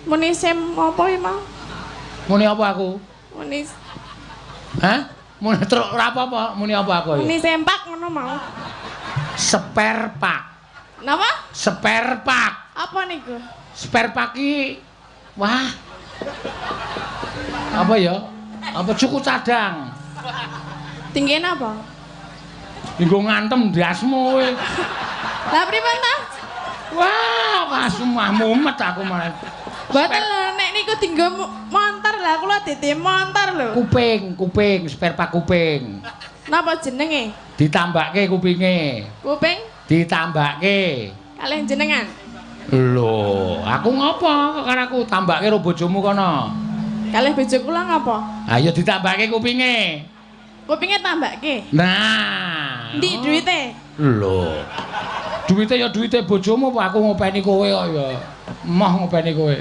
Muni sem apa iki mau? Muni apa aku? Muni. Hah? Muni truk ora apa-apa, muni apa aku ya? Muni sempak ngono mau. Sperpak. Napa? Sperpak. Apa niku? Sperpak ki wah. Apa ya? Apa cuku cadang? Tinggian apa? Nggo ngantem ndasmu kowe. Lah pripun ta? Wah, kasumah mumet aku malah. Mboten lho, nek niku dinggo montor lah kula dadi montor lho. Kuping, kuping, sperpak kuping. Napa jenenge? Ditambake kupinge. Kuping? Ditambake. Kalih jenengan. Lho, aku ngopo kok karo aku tambake karo bojomu kono? Kalih bojo kula ngapa? Ayo ditambake kupinge. Kupinge tambake. Nah. Ndi duwite? Lho. Duwite ya duwite bojomu apa aku ngopeni kowe kok ya. Emoh ngopeni kowe.